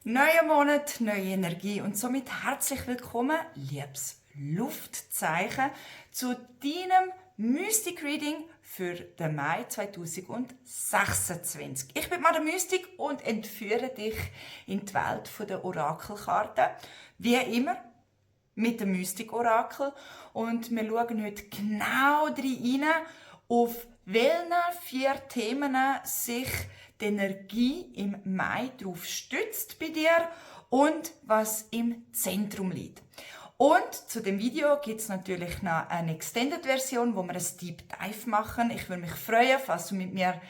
Neuer Monat, neue Energie und somit herzlich willkommen, liebes Luftzeichen, zu deinem Mystic Reading für den Mai 2026. Ich bin Madame Mystic und entführe dich in die Welt der Orakelkarten. Wie immer mit dem Mystic Orakel. Und wir schauen heute genau rein, auf welchen 4 Themen sich die Energie im Mai darauf stützt bei dir und was im Zentrum liegt. Und zu dem Video gibt es natürlich noch eine Extended-Version, wo wir ein Deep Dive machen. Ich würde mich freuen, falls du mit mir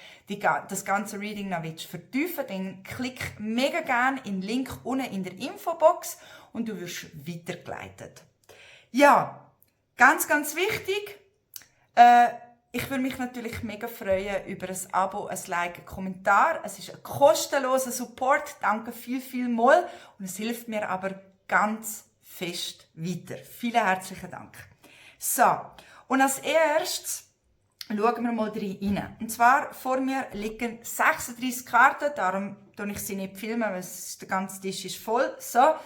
das ganze Reading noch vertiefen willst, dann klick mega gerne in den Link unten in der Infobox und du wirst weitergeleitet. Ja, ganz wichtig, ich würde mich natürlich mega freuen über ein Abo, ein Like, einen Kommentar. Es ist ein kostenloser Support. Danke viel mal. Und es hilft mir aber ganz fest weiter. Vielen herzlichen Dank. So, und als erstes schauen wir mal rein. Und zwar vor mir liegen 36 Karten, darum filme ich sie nicht, weil der ganze Tisch ist voll. So.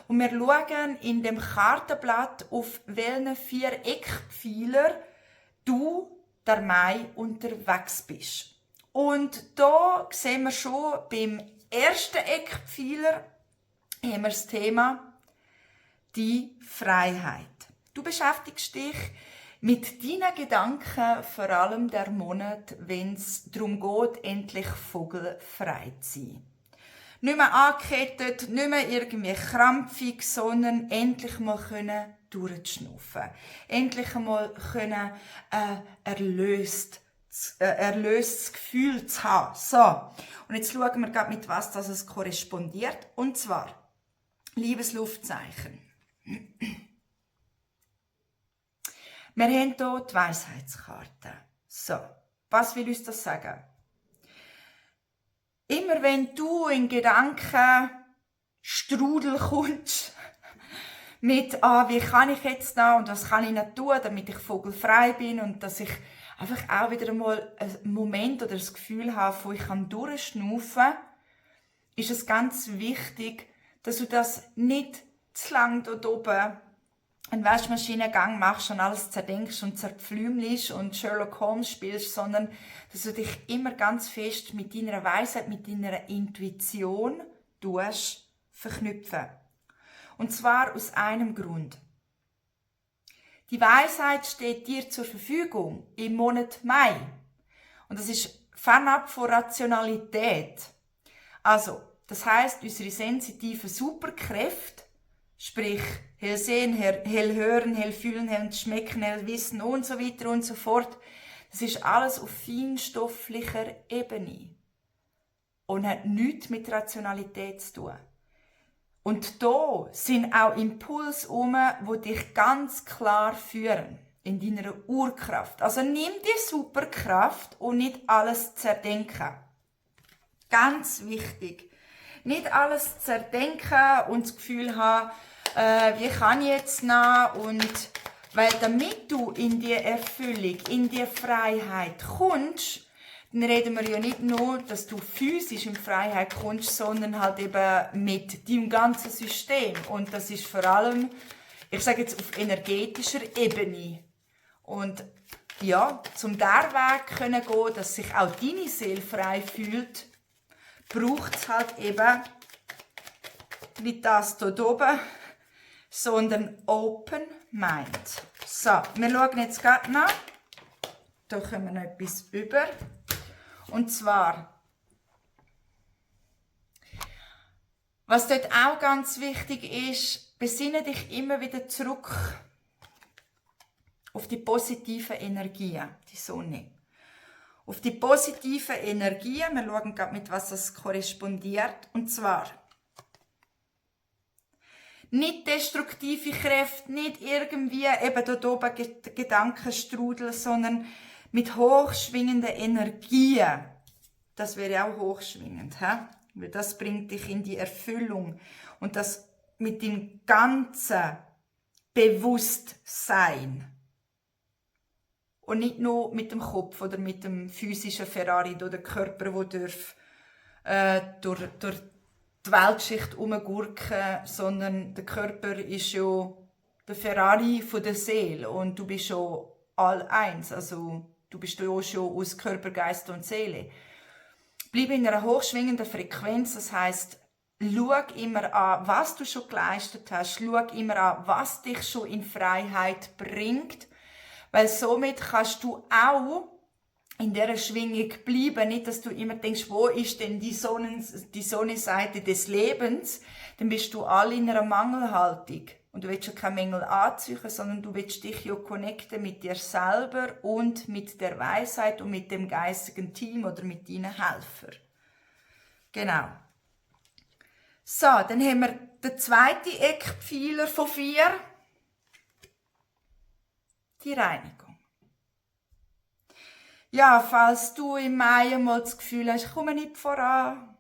Und wir schauen in dem Kartenblatt, auf welchen 4 Eckpfeiler du der Mai unterwegs bist. Und da sehen wir schon, beim ersten Eckpfeiler haben wir das Thema die Freiheit. Du beschäftigst dich mit deinen Gedanken, vor allem der Monat, wenn es darum geht, endlich vogelfrei zu sein. Nicht mehr angekettet, nicht mehr irgendwie krampfig, sondern endlich mal durchzuschnaufen. Endlich mal erlöstes Gefühl zu haben. So. Und jetzt schauen wir gerade, mit was das korrespondiert. Und zwar, liebes Luftzeichen. Wir haben hier die Weisheitskarte. So. Was will uns das sagen? Immer wenn du in Gedankenstrudel kommst, mit, wie kann ich jetzt da und was kann ich noch tun, damit ich vogelfrei bin und dass ich einfach auch wieder einmal einen Moment oder das Gefühl habe, wo ich durchschnaufen kann, ist es ganz wichtig, dass du das nicht zu lang dort oben einen Waschmaschinengang machst und alles zerdenkst und zerpflümlisch und Sherlock Holmes spielst, sondern dass du dich immer ganz fest mit deiner Weisheit, mit deiner Intuition verknüpfen. Und zwar aus einem Grund. Die Weisheit steht dir zur Verfügung im Monat Mai. Und das ist fernab von Rationalität. Also, das heisst, unsere sensitiven Superkräfte, sprich hell sehen, hell hören, hell fühlen, hell schmecken, hell wissen und so weiter und so fort, das ist alles auf feinstofflicher Ebene und hat nichts mit Rationalität zu tun. Und da sind auch Impulse die dich ganz klar führen in deiner Urkraft. Also nimm die Superkraft und nicht alles zerdenken. Ganz wichtig. Nicht alles zerdenken und das Gefühl haben, wie kann ich jetzt noch? Und weil damit du in die Erfüllung, in die Freiheit kommst, dann reden wir ja nicht nur, dass du physisch in Freiheit kommst, sondern halt eben mit deinem ganzen System. Und das ist vor allem, ich sage jetzt, auf energetischer Ebene. Und ja, zum diesen Weg können gehen, dass sich auch deine Seele frei fühlt, braucht es halt eben nicht das hier oben, sondern Open Mind. So, wir schauen jetzt gerade nach. Da kommen wir noch etwas über. Und zwar, was dort auch ganz wichtig ist, besinne dich immer wieder zurück auf die positiven Energien, die Sonne. Auf die positiven Energien, wir schauen gerade, mit was das korrespondiert, und zwar nicht destruktive Kräfte, nicht irgendwie eben dort oben Gedankenstrudel, sondern mit hochschwingenden Energien. Das wäre auch hochschwingend, weil das bringt dich in die Erfüllung. Und das mit dem ganzen Bewusstsein. Und nicht nur mit dem Kopf oder mit dem physischen Ferrari oder dem Körper, der durch die Weltgeschichte umgurken, sondern der Körper ist ja der Ferrari von der Seele und du bist schon all eins, also du bist ja schon aus Körper, Geist und Seele. Bleib in einer hochschwingenden Frequenz, das heisst, schau immer an, was du schon geleistet hast, schau immer an, was dich schon in Freiheit bringt, weil somit kannst du auch in dieser Schwingung bleiben, nicht, dass du immer denkst, wo ist denn die Sonnenseite des Lebens, dann bist du all in einer Mangelhaltung. Und du willst ja keine Mängel anziehen, sondern du willst dich ja connecten mit dir selber und mit der Weisheit und mit dem geistigen Team oder mit deinen Helfern. Genau. So, dann haben wir den zweiten Eckpfeiler von 4. Die Reinigung. Ja, falls du im Mai mal das Gefühl hast, ich komme nicht voran,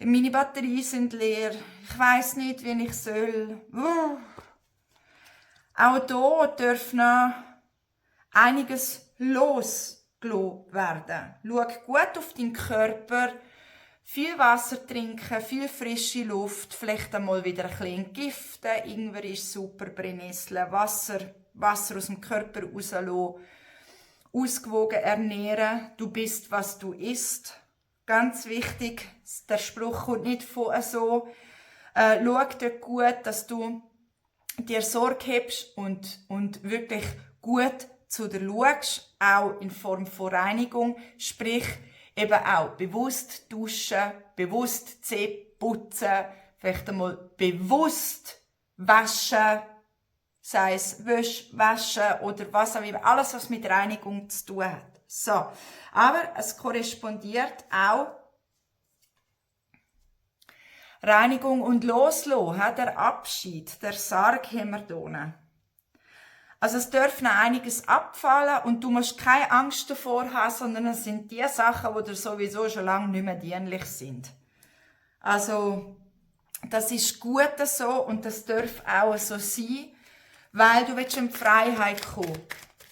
meine Batterien sind leer, ich weiss nicht, wie ich soll. Auch hier darf noch einiges losgelassen werden. Schau gut auf deinen Körper, viel Wasser trinken, viel frische Luft, vielleicht einmal wieder ein bisschen entgiften. Ingwer ist super, Brennnessel, Wasser aus dem Körper rauslassen, ausgewogen ernähren. Du bist, was du isst. Ganz wichtig, der Spruch kommt nicht von so. Schau dort gut, dass du dir Sorge hast und wirklich gut zu dir schaust, auch in Form von Reinigung, sprich eben auch bewusst duschen, bewusst Zähne putzen, vielleicht einmal bewusst waschen, sei es waschen oder was auch immer, alles was mit Reinigung zu tun hat. So, aber es korrespondiert auch Reinigung und Loslassen, der Abschied, der Sarg haben wir hier. Also es darf noch einiges abfallen und du musst keine Angst davor haben, sondern es sind die Sachen, die dir sowieso schon lange nicht mehr dienlich sind. Also das ist gut so und das darf auch so sein, weil du willst in die Freiheit kommen.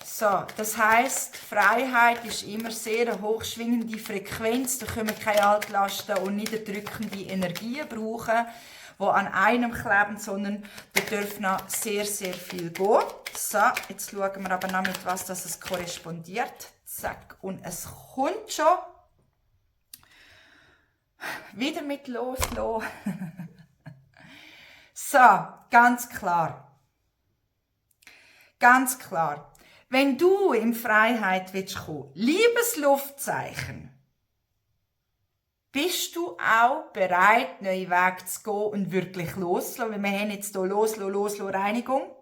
So, das heisst, Freiheit ist immer sehr eine hochschwingende Frequenz. Da können wir keine Altlasten und niederdrückende Energien brauchen, die an einem kleben, sondern da darf noch sehr, sehr viel gehen. So, jetzt schauen wir aber noch mit was das es korrespondiert. Zack, und es kommt schon. Wieder mit loslassen. So, ganz klar. Ganz klar. Wenn du in Freiheit willst kommen, liebes Luftzeichen, bist du auch bereit, neue Wege zu gehen und wirklich loszulassen? Weil wir haben jetzt hier loslassen, Reinigung.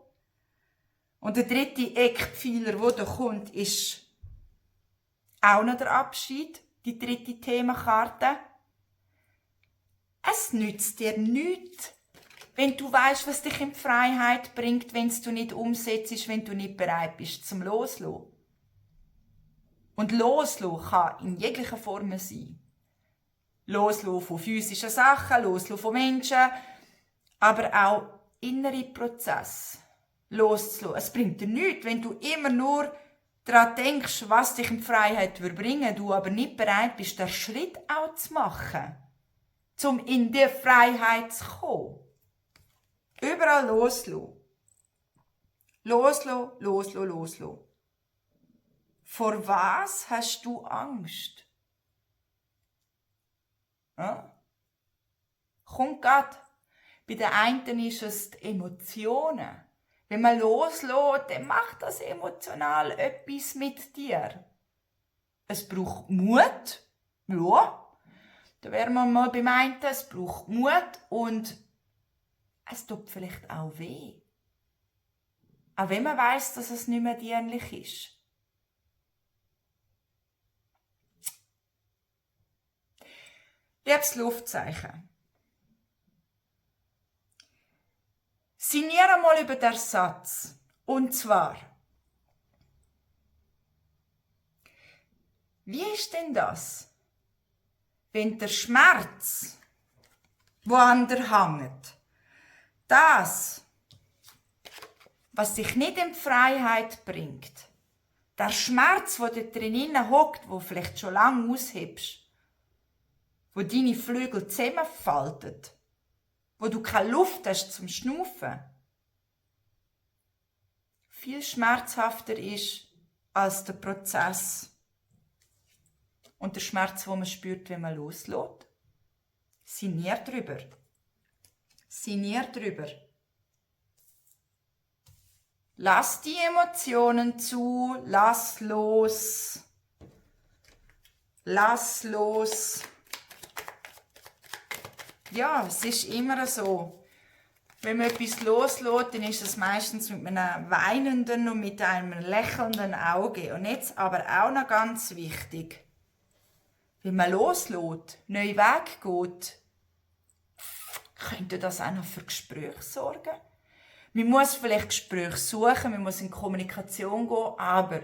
Und der dritte Eckpfeiler, der da kommt, ist auch noch der Abschied, die dritte Themenkarte. Es nützt dir nichts, wenn du weißt, was dich in die Freiheit bringt, wenn du nicht umsetzt, wenn du nicht bereit bist zum Loslassen. Und Loslassen kann in jeglicher Form sein. Loslassen von physischen Sachen, loslassen von Menschen, aber auch innere Prozesse loszulassen. Es bringt dir nichts, wenn du immer nur daran denkst, was dich in die Freiheit bringen würde, du aber nicht bereit bist, den Schritt auch zu machen, um in die Freiheit zu kommen. Überall loslassen. Loslassen. Vor was hast du Angst? Ja? Kommt grad. Bei den einen ist es die Emotionen. Wenn man loslässt, dann macht das emotional etwas mit dir. Es braucht Mut. Ja. Da wären wir mal beim einen, es braucht Mut und es tut vielleicht auch weh. Auch wenn man weiss, dass es nicht mehr dienlich ist. Liebes Luftzeichen. Sinniere mal über den Satz. Und zwar, wie ist denn das, wenn der Schmerz, wo an dir hängt, das, was dich nicht in die Freiheit bringt, der Schmerz, der dort drinnen hockt, wo vielleicht schon lange aushebst, wo deine Flügel zusammenfalten, wo du keine Luft hast zum Schnaufen, viel schmerzhafter ist als der Prozess und der Schmerz, den man spürt, wenn man loslässt. Sinnier drüber. Sinnier drüber. Lass die Emotionen zu, lass los. Lass los. Ja, es ist immer so. Wenn man etwas loslässt, dann ist es meistens mit einem weinenden und mit einem lächelnden Auge. Und jetzt aber auch noch ganz wichtig. Wenn man loslässt, neuen Weg geht, könnte das auch noch für Gespräche sorgen. Man muss vielleicht Gespräche suchen, man muss in Kommunikation gehen, aber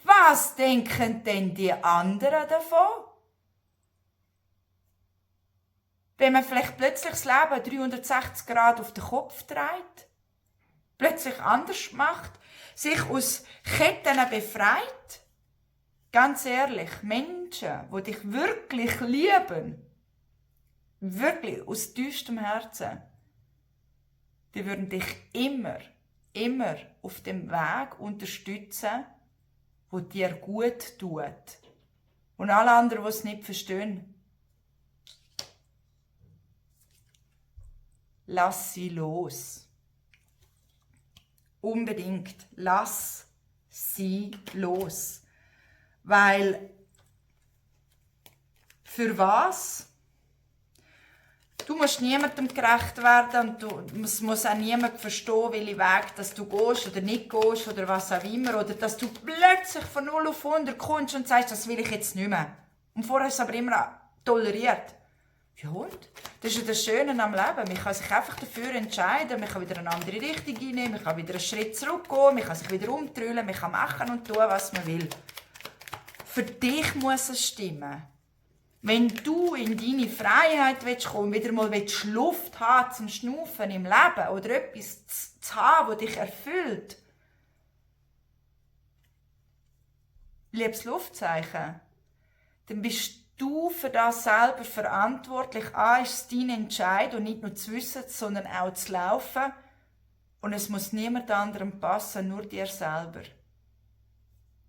was denken denn die anderen davon? Wenn man vielleicht plötzlich das Leben 360 Grad auf den Kopf dreht, plötzlich anders macht, sich aus Ketten befreit. Ganz ehrlich, Menschen, die dich wirklich lieben, wirklich aus tiefstem Herzen, die würden dich immer auf dem Weg unterstützen, wo dir gut tut. Und alle anderen, die es nicht verstehen, lass sie los. Unbedingt, lass sie los. Weil, für was? Du musst niemandem gerecht werden und es muss auch niemand verstehen, welchen Weg dass du gehst oder nicht gehst oder was auch immer. Oder dass du plötzlich von 0 auf 100 kommst und sagst, das will ich jetzt nicht mehr. Und vorher hast du es aber immer toleriert. Ja und? Das ist ja das Schöne am Leben. Man kann sich einfach dafür entscheiden, man kann wieder eine andere Richtung einnehmen, man kann wieder einen Schritt zurückgehen, man kann sich wieder umdrüllen, man kann machen und tun, was man will. Für dich muss es stimmen. Wenn du in deine Freiheit kommen willst, wieder mal Luft haben zum Schnaufen im Leben oder etwas zu haben, das dich erfüllt. Liebes Luftzeichen, dann bist du für das selber verantwortlich. Ist es dein Entscheid und nicht nur zu wissen, sondern auch zu laufen. Und es muss niemand anderem passen, nur dir selber.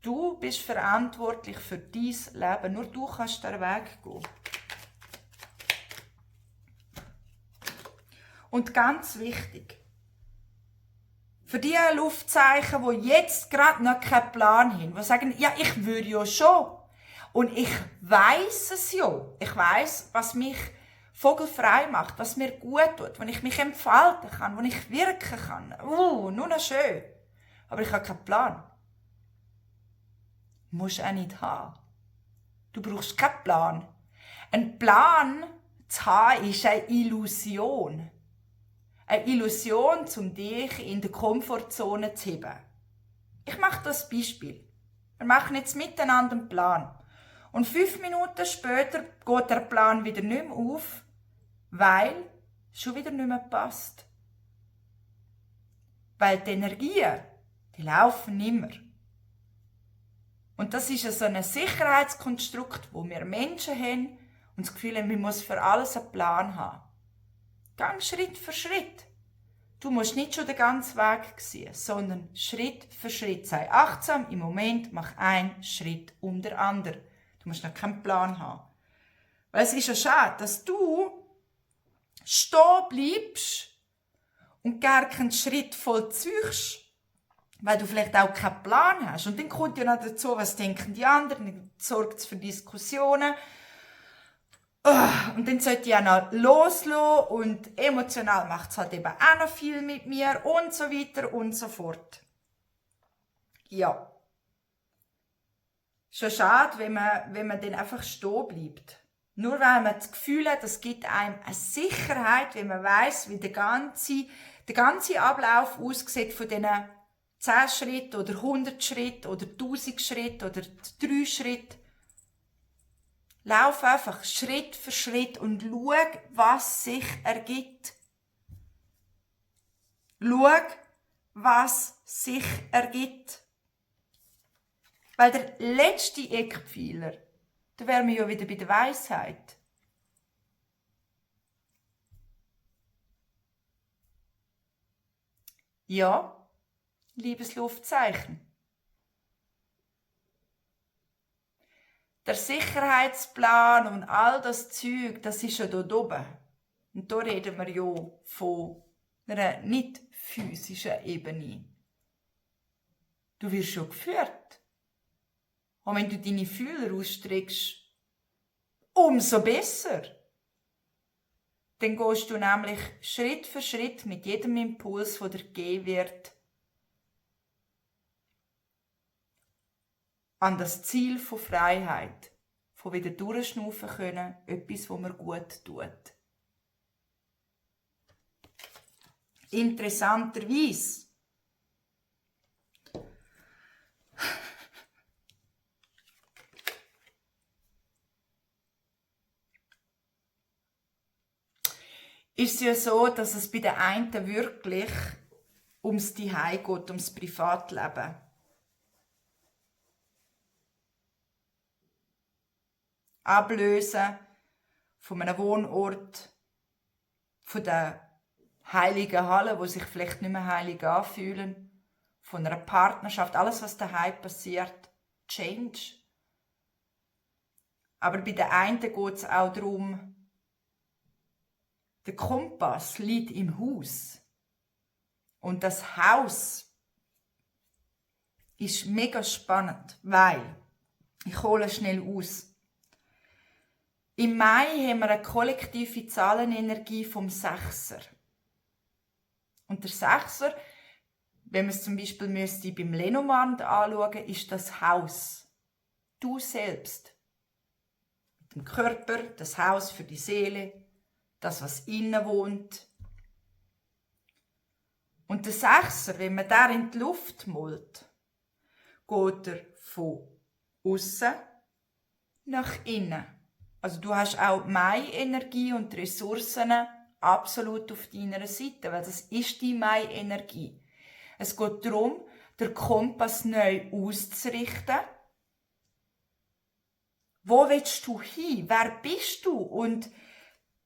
Du bist verantwortlich für dein Leben. Nur du kannst den Weg gehen. Und ganz wichtig, für die Luftzeichen, die jetzt gerade noch keinen Plan haben, die sagen, ja, ich würde ja schon. Und ich weiss es ja. Ich weiss, was mich vogelfrei macht, was mir gut tut, wo ich mich entfalten kann, wo ich wirken kann. Nur noch schön. Aber ich habe keinen Plan. Musst auch nicht haben. Du brauchst keinen Plan. Ein Plan zu haben ist eine Illusion. Eine Illusion, um dich in der Komfortzone zu heben. Ich mache das Beispiel. Wir machen jetzt miteinander einen Plan. Und 5 Minuten später geht der Plan wieder nicht mehr auf, weil es schon wieder nicht mehr passt. Weil die Energien, die laufen immer. Und das ist so ein Sicherheitskonstrukt, wo wir Menschen haben und das Gefühl haben, man muss für alles einen Plan haben. Gang Schritt für Schritt. Du musst nicht schon den ganzen Weg sehen, sondern Schritt für Schritt. Sei achtsam, im Moment mach einen Schritt um den anderen. Du musst noch keinen Plan haben. Weil es ist ja schade, dass du stehen bleibst und gar keinen Schritt vollziehst, weil du vielleicht auch keinen Plan hast. Und dann kommt ja noch dazu, was denken die anderen, dann sorgt es für Diskussionen. Und dann sollte ich auch noch loslassen und emotional macht es halt eben auch noch viel mit mir und so weiter und so fort. Ja. Schon schade, wenn man dann einfach stehen bleibt. Nur weil man das Gefühl hat, es gibt einem eine Sicherheit, wenn man weiss, wie der ganze Ablauf aussieht von diesen 10 Schritt oder 100 Schritt oder 1000 Schritt oder 3 Schritt. Lauf einfach Schritt für Schritt und schau, was sich ergibt. Schau, was sich ergibt. Weil der letzte Eckpfeiler, da wären wir ja wieder bei der Weisheit. Ja, liebes Luftzeichen. Der Sicherheitsplan und all das Zeug, das ist ja dort oben. Und da reden wir ja von einer nicht physischen Ebene. Du wirst schon geführt. Und wenn du deine Fühler ausstreckst, umso besser. Dann gehst du nämlich Schritt für Schritt mit jedem Impuls, der dir gegeben wird, an das Ziel von Freiheit, von wieder durchschnaufen können, etwas, was mir gut tut. Interessanterweise ist es ja so, dass es bei den einen wirklich ums Zuhause geht, ums Privatleben. Ablösen von einem Wohnort, von der heiligen Halle, wo sich vielleicht nicht mehr heilig anfühlen, von einer Partnerschaft, alles, was daheim passiert, Change. Aber bei den einen geht es auch darum, der Kompass liegt im Haus. Und das Haus ist mega spannend, weil, ich hole schnell aus, im Mai haben wir eine kollektive Zahlenenergie vom Sechser. Und der Sechser, wenn man es zum Beispiel beim Lenormand anschauen müsste, ist das Haus. Du selbst. Mit dem Körper, das Haus für die Seele, das, was innen wohnt. Und der Sechser, wenn man den in die Luft malt, geht er von außen nach innen. Also du hast auch Mai-Energie und die Ressourcen absolut auf deiner Seite, weil das ist die Mai-Energie. Es geht darum, den Kompass neu auszurichten. Wo willst du hin? Wer bist du? Und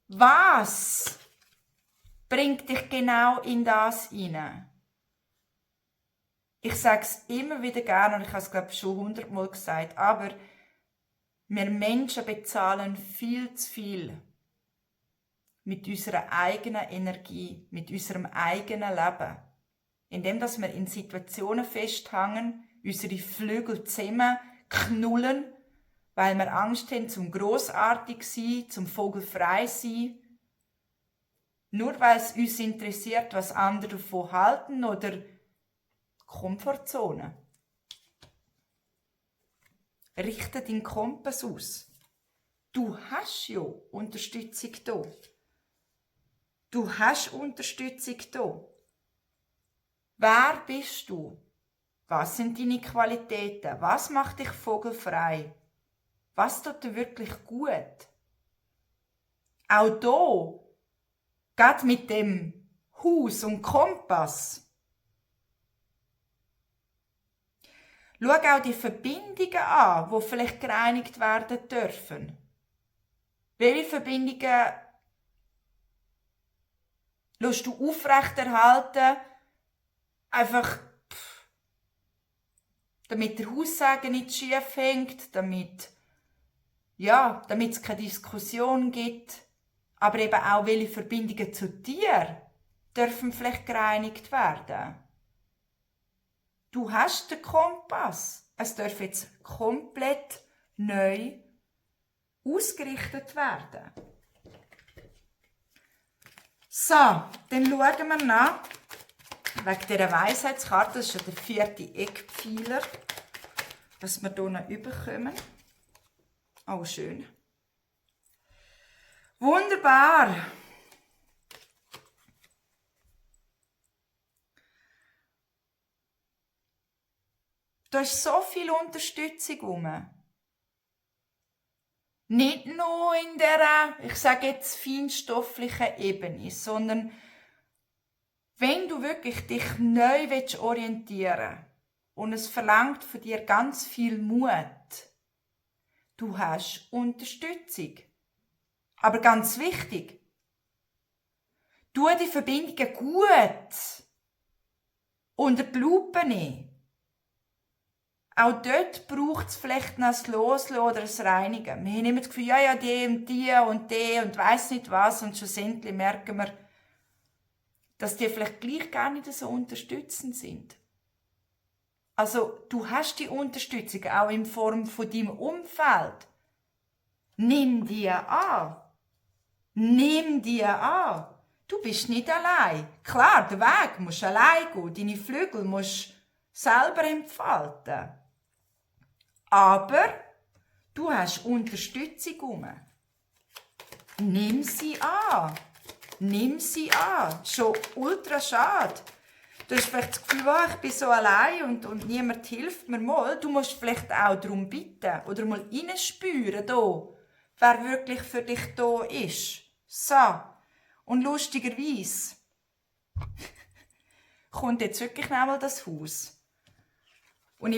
was bringt dich genau in das hinein? Ich sage es immer wieder gerne und ich habe es, glaube ich, schon 100-mal gesagt, aber wir Menschen bezahlen viel zu viel mit unserer eigenen Energie, mit unserem eigenen Leben. Indem dass wir in Situationen festhängen, unsere Flügel zusammen knullen, weil wir Angst haben, zum grossartig sein, zum vogelfrei sein. Nur weil es uns interessiert, was andere davon halten oder Komfortzone. Richte deinen Kompass aus. Du hast ja Unterstützung da. Du hast Unterstützung da. Wer bist du? Was sind deine Qualitäten? Was macht dich vogelfrei? Was tut dir wirklich gut? Auch hier, gerade mit dem Haus und Kompass, schau auch die Verbindungen an, die vielleicht gereinigt werden dürfen. Welche Verbindungen lässt du aufrechterhalten, einfach damit der Haussegen nicht schief hängt, damit es keine Diskussion gibt, aber eben auch, welche Verbindungen zu dir dürfen vielleicht gereinigt werden. Du hast den Kompass. Es darf jetzt komplett neu ausgerichtet werden. So, dann schauen wir nach. Wegen dieser Weisheitskarte, das ist ja der 4. Eckpfeiler, was wir hier noch bekommen. Oh, schön. Wunderbar. Da ist so viel Unterstützung herum. Nicht nur in der, ich sage jetzt, feinstofflichen Ebene, sondern wenn du wirklich dich neu orientieren willst und es verlangt von dir ganz viel Mut, du hast Unterstützung. Aber ganz wichtig, tu die Verbindungen gut unter die Lupe nehmen. Auch dort braucht es vielleicht noch ein Loslassen oder ein Reinigen. Wir haben immer das Gefühl, ja, die und weiss nicht was. Und schlussendlich merken wir, dass die vielleicht gleich gar nicht so unterstützend sind. Also, du hast die Unterstützung auch in Form von deinem Umfeld. Nimm die an. Nimm die an. Du bist nicht allein. Klar, den Weg musst du allein gehen. Deine Flügel musst du selber entfalten. Aber du hast Unterstützung herum. Nimm sie an. Nimm sie an. Schon ultra schade. Du hast vielleicht das Gefühl, ich bin so allein und niemand hilft mir mal. Du musst vielleicht auch darum bitten oder mal reinspüren, wer wirklich für dich da ist. So. Und lustigerweise kommt jetzt wirklich einmal das Haus. Und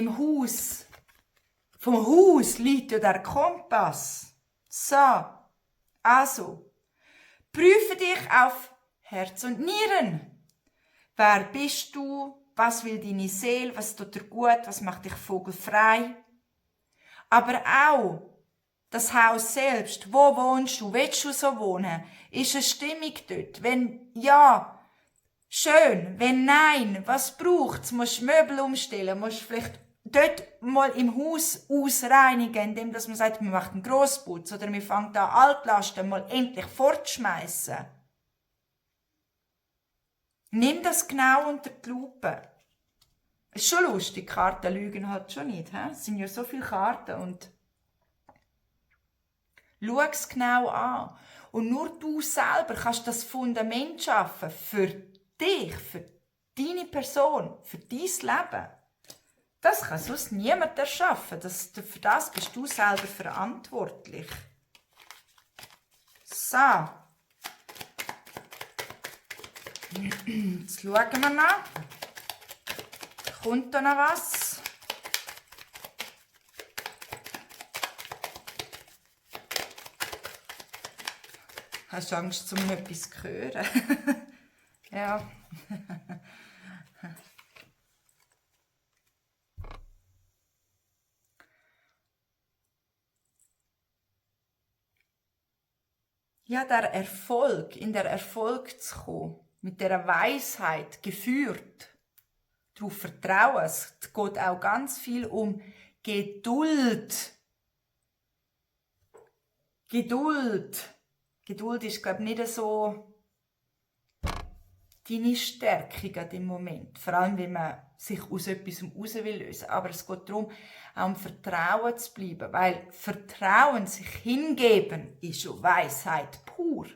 vom Haus liegt ja der Kompass. So. Also, prüfe dich auf Herz und Nieren. Wer bist du? Was will deine Seele? Was tut dir gut? Was macht dich vogelfrei? Aber auch das Haus selbst. Wo wohnst du? Willst du so wohnen? Ist eine Stimmung dort? Wenn ja, schön. Wenn nein, was braucht es? Musst du Möbel umstellen? Musst du vielleicht dort mal im Haus ausreinigen, indem man sagt, man macht einen Grossputz oder man fängt an, Altlasten mal endlich fortzuschmeissen. Nimm das genau unter die Lupe. Ist schon lustig, Karten lügen halt schon nicht. He? Es sind ja so viele Karten und schau es genau an. Und nur du selber kannst das Fundament schaffen für dich, für deine Person, für dein Leben. Das kann sonst niemand erschaffen. Für das bist du selber verantwortlich. So. Jetzt schauen wir noch. Kommt da noch was? Hast du Angst, um etwas zu hören? Ja. Ja, in der Erfolg zu kommen, mit dieser Weisheit geführt, darauf vertrauen. Es geht auch ganz viel um Geduld. Geduld ist, glaube ich, nicht so deine Stärkung an dem Moment. Vor allem, wenn man sich aus etwas raus will lösen. Aber es geht darum, auch im Vertrauen zu bleiben. Weil Vertrauen, sich hingeben, ist schon Weisheit pur.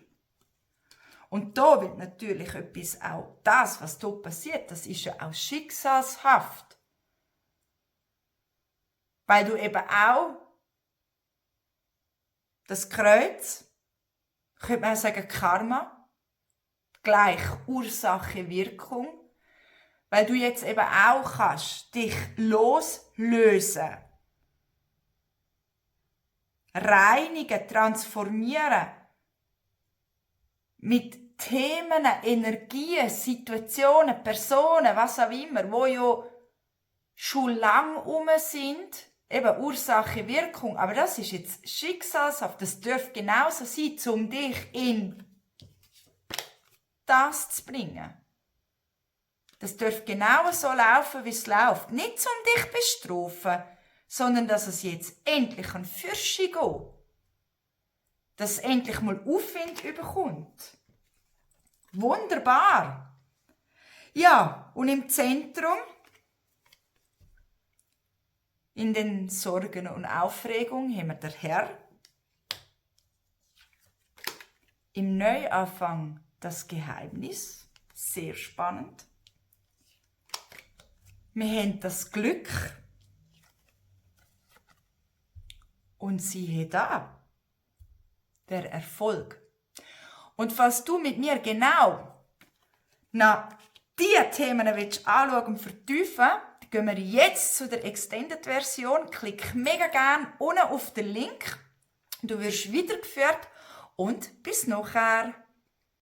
Und da wird natürlich etwas auch, das, was hier passiert, das ist ja auch schicksalshaft. Weil du eben auch das Kreuz, könnte man sagen Karma, gleich Ursache, Wirkung, weil du jetzt eben auch kannst dich loslösen, reinigen, transformieren, mit Themen, Energien, Situationen, Personen, was auch immer, wo ja schon lang sind, eben Ursache, Wirkung, aber das ist jetzt schicksalshaft, das darf genauso sein, um dich in das zu bringen. Das darf genau so laufen, wie es läuft. Nicht um dich zu bestrafen, sondern dass es jetzt endlich für sich geht. Dass es endlich mal Aufwind bekommt. Wunderbar. Ja, und im Zentrum, in den Sorgen und Aufregungen, haben wir den Herr. Im Neuanfang das Geheimnis. Sehr spannend. Wir haben das Glück. Und siehe da, der Erfolg. Und falls du mit mir genau nach diese Themen anschauen und vertiefen willst, gehen wir jetzt zu der Extended-Version. Klick mega gerne unten auf den Link. Du wirst weitergeführt und bis nachher.